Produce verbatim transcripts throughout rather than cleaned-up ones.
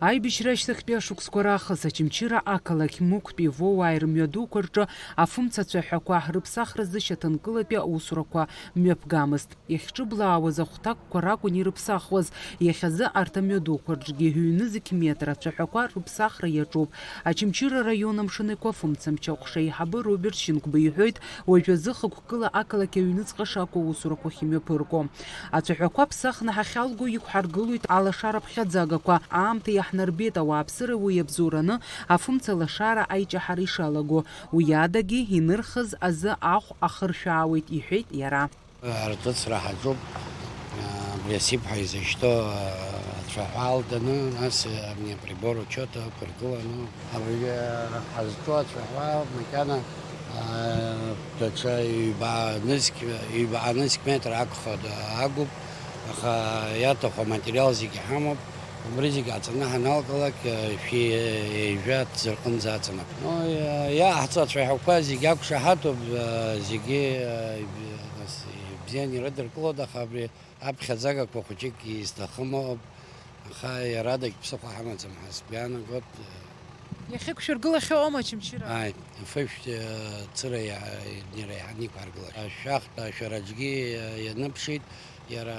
Аибашьра ашьҭахьтәи ашықәсқәа раахыс Очамчыра ақалақь Мықәтәи Воуааи рымҩадуқәа рҿы афымца ацәаҳәақәа рыԥсахра зышьаҭанкылатәи аусурақәа мҩаԥгамызт. Иахьҿыблаауаз ахәҭакқәа ракәын ирыԥсахуаз. Иахьазы арҭ амҩадуқәа рҿгьы ҩ-нызқь метр ацәаҳәақәа рыԥсахра иаҿуп. Очамчыра араион амшын еиқәа афымцамч аҟәша аиҳабы Роберт Шьынқәба иҳәоит, уажәазы хықәкыла ақалақь аҩныҵҟа шакәу аусурақәа ахьымҩаԥырго. Ацәаҳәақәа ԥсахны ҳахьалго иқәҳаргылоит алашара ԥхьаӡагақәа, аамҭа иаҳнарбеит ауааԥсыра уи иабзоураны афымца лашара аиҷаҳара ишалаго, уи адагьы инырхыз азы ахә ахыршәаауеит, иҳәеит иара. Арҵәыцра ҳаҿуп, абри асиԥҳа изышьҭоу ацәаҳәа алданы, нас абни априбор учета ықәыргыланы, абри ҳазҿу ацәаҳәа макьана даҽа ҩба нызқь, ҩба нызқь метр акәхап, агуп, аха иаҭаху аматериал зегьы ҳамоуп. Убри зегь ааҵаны ҳаналгалак, шәи ҩажәа ҭӡырҟынӡа аҵанакуп. Ну, иа-, иааҳҵо ацәаҳәақәа зегь ақәшаҳаҭуп, зегьы, нас, ибзианы ирыдыркылоит, аха абри аԥхьаӡагақәа хәыҷык изҭахым ыҟоуп, аха иарадагь ԥсыхәа ҳамаӡам ҳәа сгәы иаанагоит. Иахьықәшәыргылахьоу аума Очамчыра? Ааи, афышә, цыра иа-, иреиҳаны иқәҳаргылахьеит. Ашәахтә ашәараҿгьы ианыԥшит, иара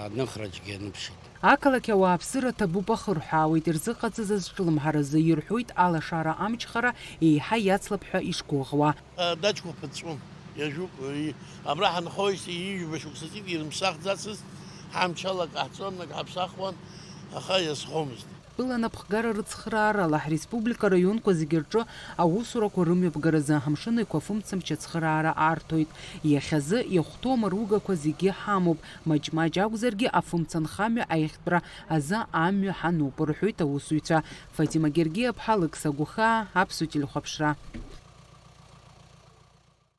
аныхраҿгьы ианыԥшит. Ақалақь ауааԥсыра ҭабуп ахырҳәаауеит ирзыҟаҵаз азҿлымҳаразы, ирҳәоит алашара амчхара еиҳа иацлап ҳәа ишгәыӷуа. Адаҷқәа ԥыҵәҵәон, иажәуп, и-, абра ҳанхоижьҭеи ҩажәа шықәсаҵәҟьа ирымԥсахӡацызт, ҳамчала акы ҳҵон, акы ҳаԥсахуан, аха иазхомызт. Тәыла напхгара рыцхраарала ҳреспублика араионқәа зегьы рҿы аусурақәа рымҩаԥгаразы амшын еиқәа афымцамч ацхыраара арҭоит. Иахьазы иахәҭоу амаругақәа зегьы ҳамоуп, маҷ-маҷ акәзаргьы афымца нхамҩа аиӷьтәра азы амҩа ҳануп, рҳәоит аусзуҩцәа. Фатима Гергиаԥҳа, Алықьса Гәыхаа, Аԥсуа телехәаԥшра.